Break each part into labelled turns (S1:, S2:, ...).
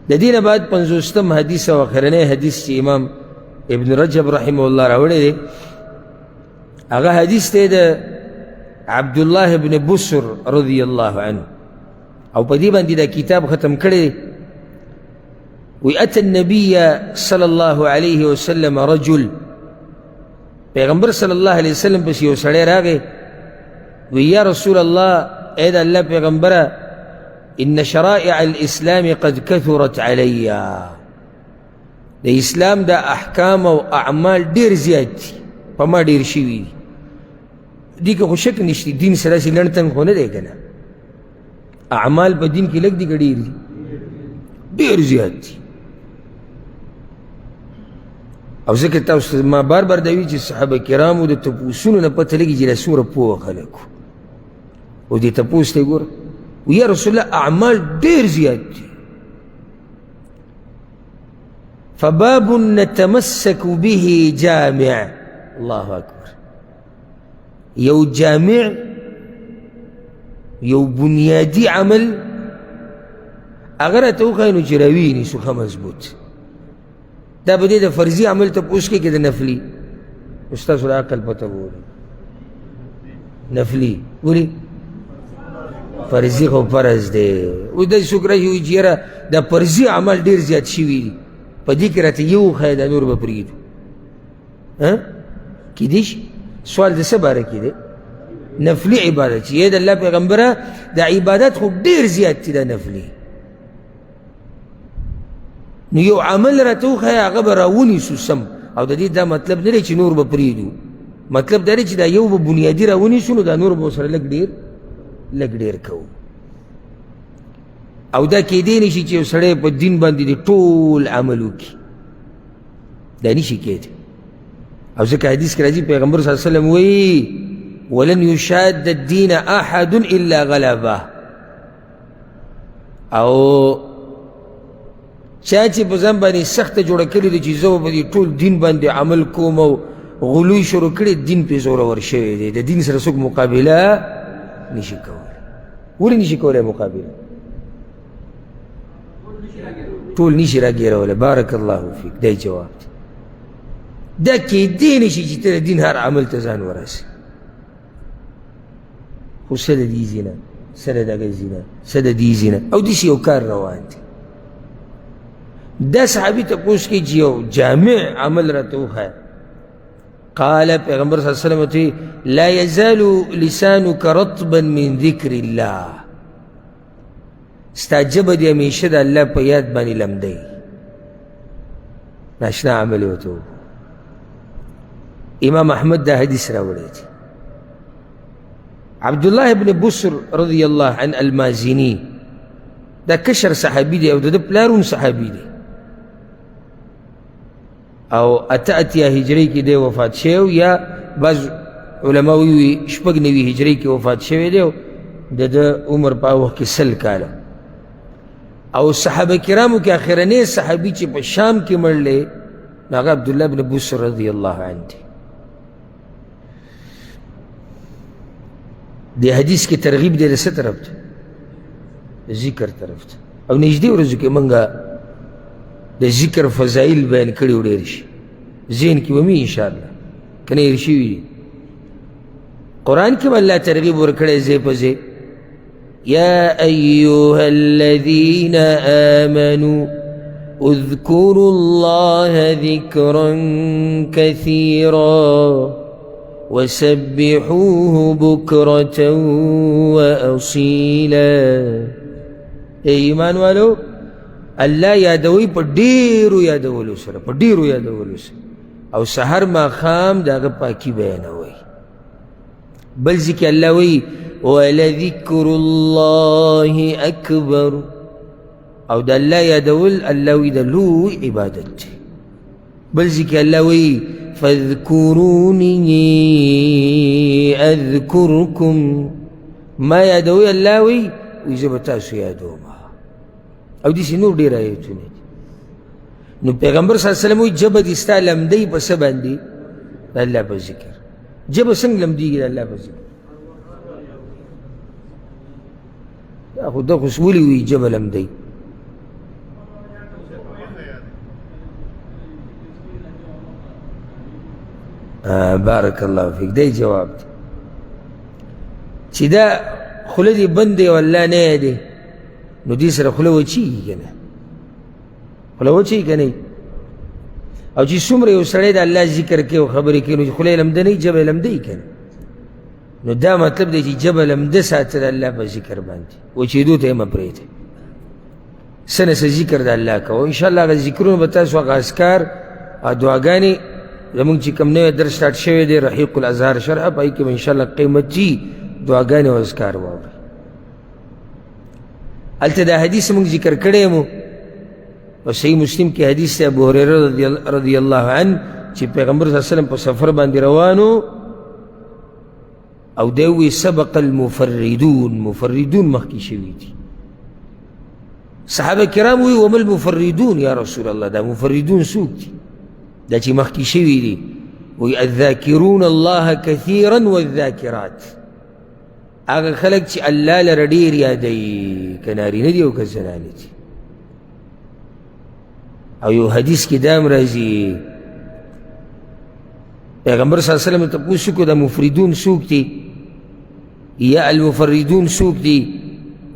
S1: د دې نه بعد پنځوستم حدیث او اخرنی حدیث چې امام ابن رجب رحمه الله راوړی دی، هغه حدیث دی د عبدالله ابن بسر رضی الله عنه، او په دې باندې دا کتاب ختم کړی دی. وی اتى النبي صلى الله عليه وسلم رجل، پیغمبر صلی الله علیه وسلم پسې یو سړی راغی، وی یا رسول الله، ای د الله پیغمبره، ان شرائع الاسلام قد كثرت علی، د اسلام د احکام او اعمال ډېر زیات دي، په ما ډېر شوي دي. دې کې خو شک نشته، دین سره داسې لنډ تنګ خو نه دی که نه، اعمال په دین کې لږ دي که ډېر دي؟ ډېر زیات دي. او ځکه تاسو ته ما بار بار دا وي چې صحابه کرامو د تپوسونو نه پته لګي چې دا څومره پوه خلک وو. او دې تپوس ته ګوره، یا رسول الله اعمال ډېر زیات دي، فباب نتمسك به جامع. الله اکبر، یو جامع، یو بنیادي عمل هغه راته وښایي نو چې راویې نیسو ښه مضبوط. دا به دې د فرضي عمل تپوس کوي که د نفلي؟ ستاسو د عقل پته وګورئ. نفلي ولې؟ فرضي خو فرض دی. اوس داسې څوک راشي وایي چې یاره دا فرضي عمل ډېر زیات شوي دي، په دې کې راته یو وښایه، دا نور به پرېږدو. کیدی شي سوال د څه باره کې دی؟ نفلي عبادت چې د الله پیغمبره د عبادت خو ډېر زیات دي دا نفلي، نو یو عمل راته وښیه هغه به راونیسو سم. او د دې دا مطلب نه دی چې نور به پرېږدو، مطلب دا دی چې دا یو به بنیادي راونیسو نو دا نور به ورسره لږ ډېر لږ ډېر کوو. او دا کېدی نه شي چې یو سړی په دین باندې د ټول عمل وکړي، دا نشي کېدی. او ځکه حدیث کې راځي پیغمبر صلی الله علیه وسلم وایي ولن یشاد الدین احد الا غلبه، او چا چې په ځان باندې سخته جوړه کړې ده چې زه به په دې ټول دین باندې عمل کوم او غلوی شروع کړي، دین پرې زورور شوی دی، د دین سره څوک مقابله نشي کولی. ولې نشي کولی مقابله؟ ټول نشي راګیرولی. بارک الله فیک، دی جواب دی. دا کېدی نشي چې ته د دین هر عمل ته ځان ورسې، خو څه د دې ځینه، څه د دغه ځینه، څه د دې ځینه، او داسې یو کار روان دی. دا صحابي تپوس کوي چې یو جامع عمل راته وښایه. قال پیغمبر صلی الله علیه وسلم ته لا یزال لسانک رطبا من ذکر الله، ستا ژبه دې همیشه د الله په یاد باندې لمدی. ناشنا عمل یې ورته وکړو. امام احمد دا حدیث راوړی دی. عبدالله ابن بسر رضی الله عنه المازینی دا کشر صحابي دی او د ده پلار هم صحابي دی، او 88 هجري کې دی وفات شوی، یا بعض علما وایي 96 هجري کې وفات شوی دی، او د ده عمر په هغه وخت کې 100 کاله. او صحابه کرامو کې اخرنی صحابي چې په شام کې مړ دی نو هغه عبدالله بن بسر رضی الله عنه دی. دې حدیث کې ترغیب دی د څه طرف ته؟ ذکر طرف ته. او نږدې ورځو کې موږ د ذکر فضایل بیان کړي وو ډېر شي، ذهن کې به مې انشاءالله که نه هېر شوي دي. قرآن کې به الله ترغیب ورکړی ځای په ځای، يا أيها الذين آمنوا اذكروا الله ذكرا كثيرا وسبحوه بكرة وأصيلا. ایمان والو الله یادوي په ډېرو یادولو سره، په ډېرو یادولو سره، او سحر ماښام د هغه پاکي بیانوي. بل ځای کې الله وایي ولذکر الله اکبر، او د الله یادول الله وایي د لوی عبادت دی. بل ځای کې الله وایي فاذکروني اذکرکم، ما یادوي الله وایي زه به تاسو یادوم. او داسې نور ډېر آیتونه دي. نو پیغمبر صلی الله علیه وسلم وایي ژبه دې ستا لمدوي په څه باندې؟ د الله په ذکر. ژبه څنګه لمدېږي؟ د الله په ذکر. دا خو دا خو ولې وایي ژبه لمدوي؟ بارک الله فیک، دی جواب دی چې دا خوله دې بندې او الله نه یادې، نو دې سره خوله وچېږي که نه؟ خوله وچېږي که نه؟ او چې څومره یو سړی د الله ذکر کوي او خبرې کوي، نو چې خوله یې لمده نه وي، ژبه یې لمده وي که نه؟ نو دا مطلب دی چې ژبه لمده ساته د الله په ذکر باندې، وچېدو ته یې مه پرېږدئ. څه نه څه ذکر د الله کوه. انشاءالله هغه ذکرونه به تاسو هغه اذکار او دعاګانې زموږ چې کوم نوی درس سټارټ شوی دی رحیق الازهار شرح، په هغې کې به انشاءالله قیمتي دعاګانې او اذکار واورئ. هلته دا حدیث موږ ذکر کړی مو په صحیح مسلم کې حدیث دی ابو هریره رضی الله عنه چې پیغمبر صلی الله علیه وسلم په سفر باندې روانو او دی وی سبق المفردون، مفردون مخکې شوي دي. صحابه کرام وی وما المفردون یا رسول الله، دا مفردون څوک دي دا چې مخکې شوي دي؟ وی الذاکرون الله کثیرا والذاکرات، هغه خلک چې الله لره ډېر یادوي، که نارینه دي او که زنانه دي. او یو حدیث کې دا هم راځي پیغمبر صلی الله علیه وسلم تپوس وکړو دا مفردون څوک دي یا المفردون څوک دي؟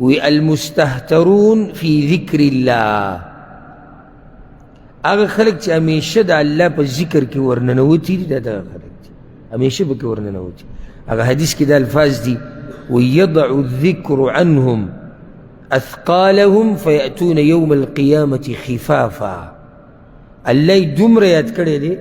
S1: وی المستهترون فی ذکر الله، هغه خلک چې همیشه د الله په ذکر کې ورننوتي دي، دا دغه خلک دي همیشه پکې ورننوتي. هغه حدیث کې دا الفاظ دي ویضع الذکر عنهم اثقالهم فیأتون یوم القیامة خفافا. الله یې دومره یاد کړی دی،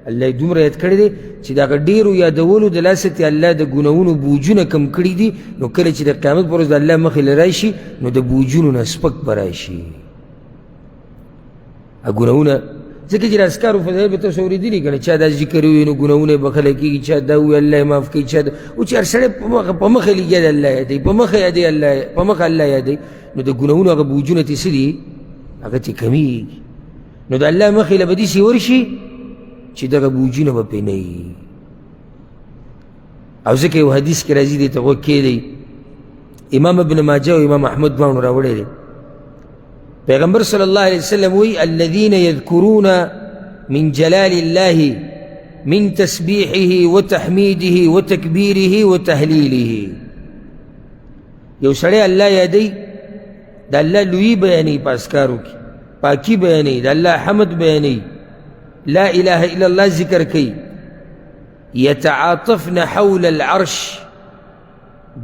S1: الله یې دومره یاد کړی دی چې د هغه ډېرو یادولو د لاسه ترې الله د ګناهونو بوجونه کم کړي دي. نو کله چې د قیامت پر ورځ د الله مخې له راشي نو د بوجونو نه سپک به راشي ګناهونه. ځکه چې د اذکارو فضایل به تاسو اورېدلي که نه، چا دا ذکر ووایي نو ګناهونه یې بښلی کېږي، چا دا ووایي الله یې معاف کوي، چا دا او چې هر سړی په مخه لګیا دی الله یادوي، په مخه یادوي الله، په مخه الله یادوي، نو د ګناهونو هغه بوجونه ترې څه دي هغه ترې کمېږي. نو د الله مخې له به داسې ورشي چې دغه بوجونه به پرې نه وي. او ځکه یو حدیث کې راځي، دې ته غوږ کښېږدئ، امام ابن ماجه او امام احمد دواړو راوړی دی. پیغمبر صلی الله علیه وسلم وی الذین یذکرون من جلال الله من تسبیحه وتحمیده وتکبیره وتهلیله. یو سړی الله یادوي، د الله لویي بیانوي په اذکارو کې، پاکي بیانوي، د الله حمد بیانوي، لا اله الا الله ذکر کوي. یتعاطفن حول العرش،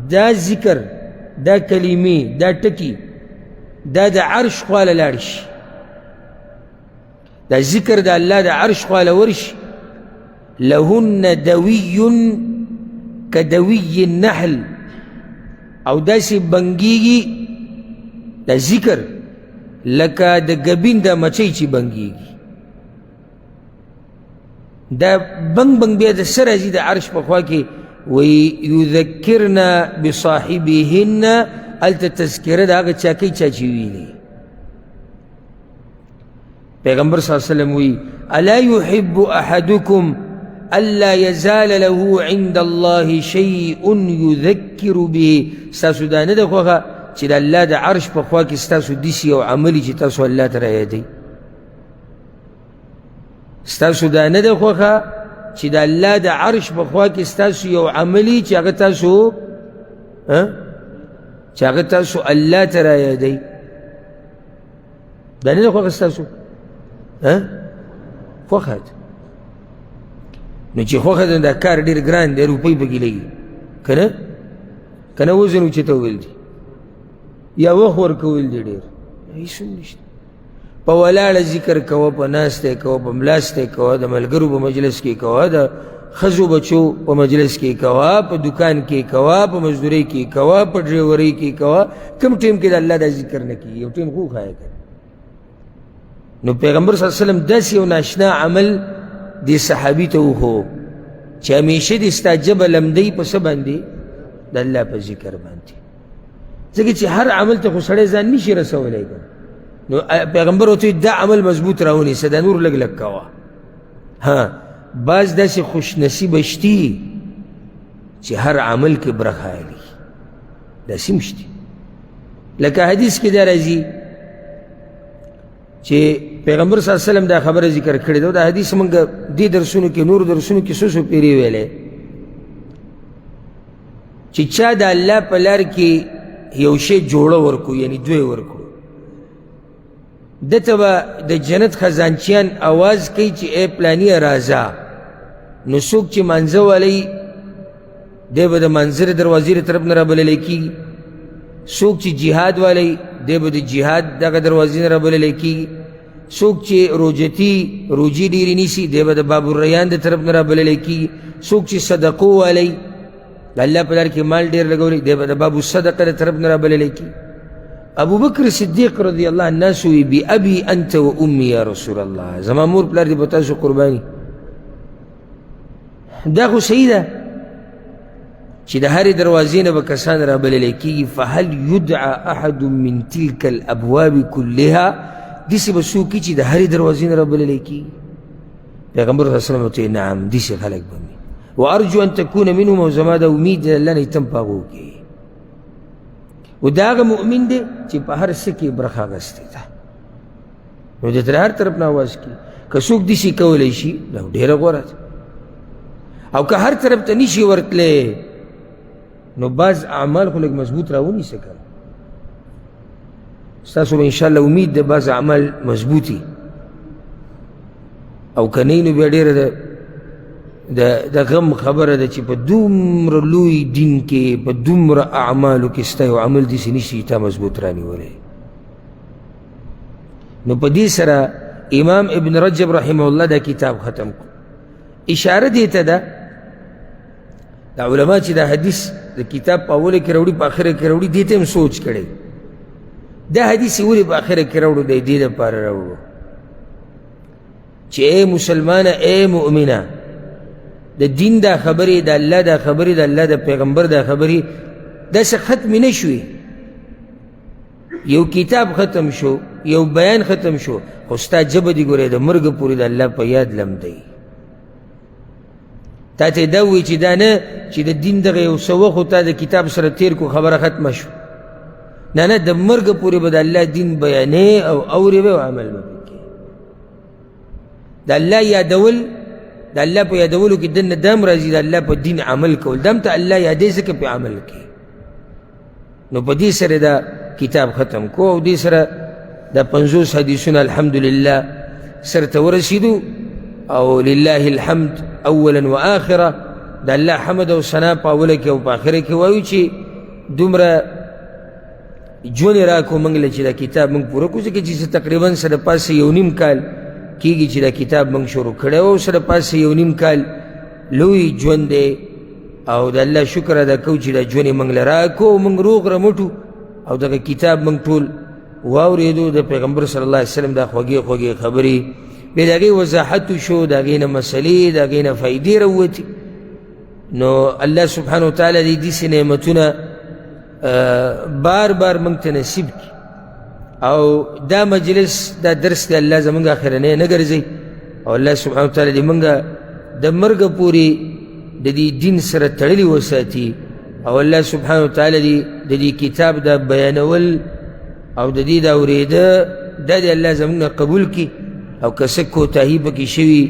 S1: دا ذکر، دا کلمې، دا ټکي، دا د عرش خواله لاړ شي، دا ذکر د الله د عرش خواله ورشي. لهن دوی کدوی النحل، او داسې بنګیږي دا ذکر لکه د ګبین د مچۍ چې بنګیږي. دا بنګ بنګ بیا د څه راځي د عرش په خوا کې؟ وی یذکرنا بصاحبهن، هلته تذکره د هغه چا کوي چا چې ویلي. پیغمبر صلی الله علیه وسلم وی الا يحب احدكم الا يزال له عند الله شيء يذكر به. ستاسو دا نه ده خوښه چې د الله د عرش په خوا کې ستاسو داسې یو عمل چې تاسو الله ته رایادوي؟ ستاسو دا نه ده خوښه چې د الله د عرش په خوا کې ستاسو یو عملي چې هغه تاسو چې هغه تاسو الله ته رایادوي؟ دا نه ده خوښه ستاسو؟ خوښه ده. نو چې خوښه ده دا کار ډېر ګران دی، روپۍ پکې لګي که نه؟ که نه وزن اوچتول دي یا وخت ورکول دي، ډېر هېڅ هم نشته. په ولاړه ذکر کوه، په ناسته کوه، په ملاسته کوه، د ملګرو په مجلس کې کوه، د ښځو بچو په مجلس کې کوه، په دکان کې کوه، په مزدورۍ کې کوه، په ډریورۍ کې کوه. کوم ټیم کې د الله دا ذکر نه کېږي؟ یو ټیم خو وښایه که. نو پیغمبر صلی الله علیه وسلم داسې یو ناشنا عمل دې صحابي ته وښو چې همیشه دې ستا ژبه لمدوي په څه باندې؟ د الله په ذکر باندې. ځکه چې هر عمل ته خو سړی ځان نشي رسولی که. نو پیغمبر ورته دا عمل مضبوط راونیسه، دا نور لږ لږ کوه. ها بعض داسې خوش نصیبه شتي چې هر عمل کې برخه اخلي، داسې هم شتي. لکه حدیث کې دا راځي چې پیغمبر صلی الله علیه وسلم دا خبره ذکر کړې ده. دا حدیث موږ دې درسونو کې نور درسونو کې څو څو پیرې ویلی چې چا د الله په لار کې یو شی جوړه ورکړو، یعنی دوی ورکړو، ده ته به د جنت خزانچیان اواز کوي چې ای پلانیه راځه. نو څوک چې مانځه والی دی به د مانځه د دروازې له طرف نه رابللی کېږي، څوک چې جهاد والی دی به د جهاد دغه دروازې نه رابللی کېږي، څوک چې روجتي روجي ډېرې نیسي دی به د باب الریان د طرف نه رابللی کېږي، څوک چې صدقو والی د الله په لار کې مال ډېر لګولی دی به د باب الصدقه د طرف نه رابللی کېږي. ابو بکر صدیق رضی الله عنه ناس وی بی ابي انت و امي یا رسول الله، زما مور پلار دې په تاسو قرباني. دا خو صحیح ده چې د هرې دروازې نه به کسان رابللی کېږي. فهل یدعى احد من تلک الابواب کلها، داسې به څوک چې د هرې دروازې نه رابللی کېږي؟ پیغمبر صلی الله علیه وسلم ورته نعم، داسې خلک به وي. وارجو ان تکون منهم، او زما دا امید دی الله نه تم په هغو کې. او دا هغه مؤمن دی چې په هر څه کې برخه اخیستې ده، نو د تر هر طرف نه اواز کوي. که څوک داسې کولی شي دا ډېره غوره ده، او که هر طرف ته نشي ورتلی نو بعض اعمال خو لږ مضبوط راونیسه که نه. ستاسو به انشاءالله امید ده بعض اعمال مضبوطي، او که نه نو بیا ډېره ده د غم خبره ده چې په دومره لوی دین کې په دومره اعمالو کې ستا یو عمل داسې نشي چې تا مضبوط رانیولی. نو په دې سره امام ابن رجب رحمه الله دا کتاب ختم کړو. اشاره دې ته ده دا علما چې دا حدیث د کتاب په اوله کې راوړي په آخره کې راوړي، دې ته هم سوچ کړی. دا حدیث یې ولې په آخره کې راوړو؟ د دې لپاره راوړو چې ای مسلمانه، ای مؤمنه، د دین دا خبرې، د الله دا خبرې، د الله د پیغمبر دا خبرې داسې ختمې نه شوې. یو کتاب ختم شو، یو بیان ختم شو، خو ستا ژبه دې ګورې د مرګ پورې د الله په یاد لمدوي. تا ته دا ووایي چې دا نه چې د دین دغه یو څه وخت تا د کتاب سره تېر کړو خبره ختمه شو، نه نه، د مرګ پورې به د الله دین بیانې او اورې به او عمل به پکې. د الله یادول، د الله په یادولو کې دننه دا هم راځي، د الله په دین عمل کول، دا هم ته الله یادې ځکه په عمل کې. نو په دې سره دا کتاب ختم کو، او دې سره دا 50 حدیثونه الحمدلله سرته ورسېدو. او لله الحمد اولا و آخرا، د الله حمد او ثنا په اوله کې او په آخره کې وایو چې دومره ژوند یې راکړو موږ له چې دا کتاب موږ پوره کړو، ځکه چې تقریبا څه د پاسه یو نیم کال کېږي چې دا کتاب موږ شروع کړی او څه د پاسه یو نیم کال لوی ژوند دی. او د الله شکر ادا کوو چې دا ژوند یې موږ له راکړو او موږ روغ رمټو او دغه کتاب موږ ټول واورېدو. د پیغمبر صلی الله علیه وسلم دا خوږې خوږې خبرې بیا د هغې وضاحت وشو، د هغې نه مسلې، د هغې نه فایدې راووتې. نو الله سبحانه وتعالی دې داسې نعمتونه بار بار موږ ته نصیب کړي. او دا مجلس دا درس دی الله زمونږ آخرنی نه ګرځي، او الله سبحانه وتعالی دې موږ د مرګ پورې د دې دین سره تړلي وساتي. او الله سبحانه وتعالی دې د دې کتاب دا بیانول او د دې دا اورېده دا دې الله زمونږ قبول کړي. او که څه کوتاهي پکې شوي،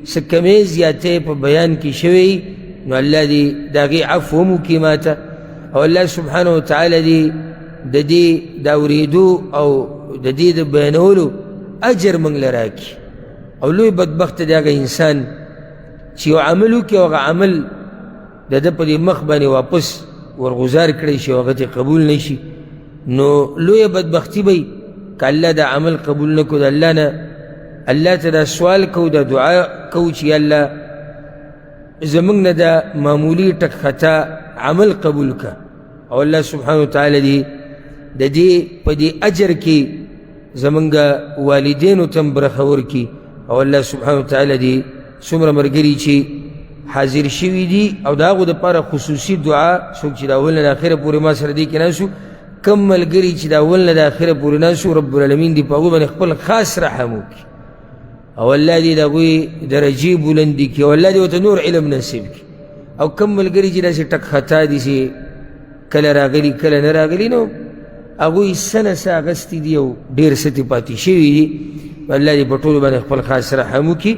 S1: څه کمې زیاتې په بیان کې شوي، نو الله دې د هغې عفو هم وکړي ماته. او الله سبحانه وتعالی دې د دې د اورېدو او د دې د بیانولو اجر موږ له راکړي. او لوی بدبخته دی هغه انسان چې یو عمل وکړي او هغه عمل د ده په دې مخ باندې واپس ورغوځار کړی شي او هغه ترې قبول نه شي، نو لویه بدبختي به وي که الله دا عمل قبول نه کړو. د الله نه الله ته دا سوال کوو، دا دعا کوو چې الله زموږ نه دا معمولي ټک خطا عمل قبول که. او الله سبحانه وتعالی دې د دې په دې اجر کې زمونږ والدینو ته هم برخه ورکړي. او الله سبحانه وتعالی دې څومره ملګري چې حاضر شوي دي او د هغو دپاره خصوصي دعا، څوک چې د اول نه د اخره پورې ما سره دې کې ناست کوم ملګري چې د اول نه د اخره پورې ناست، رب العالمین دې په هغو باندې خپل خاص رحم وکړي. او الله دې د هغوی درجې بلندې کړي، او الله دې ورته نور علم نصیب کړي. او کوم ملګري چې داسې ټک خطا دي چې کله راغلي کله نه راغلي، نو هغوی څه نه څه اخیستي دي او ډېر څه ترې پاتې شوي دي. الله دې په ټولو باندې خپل خاص رحم وکړي.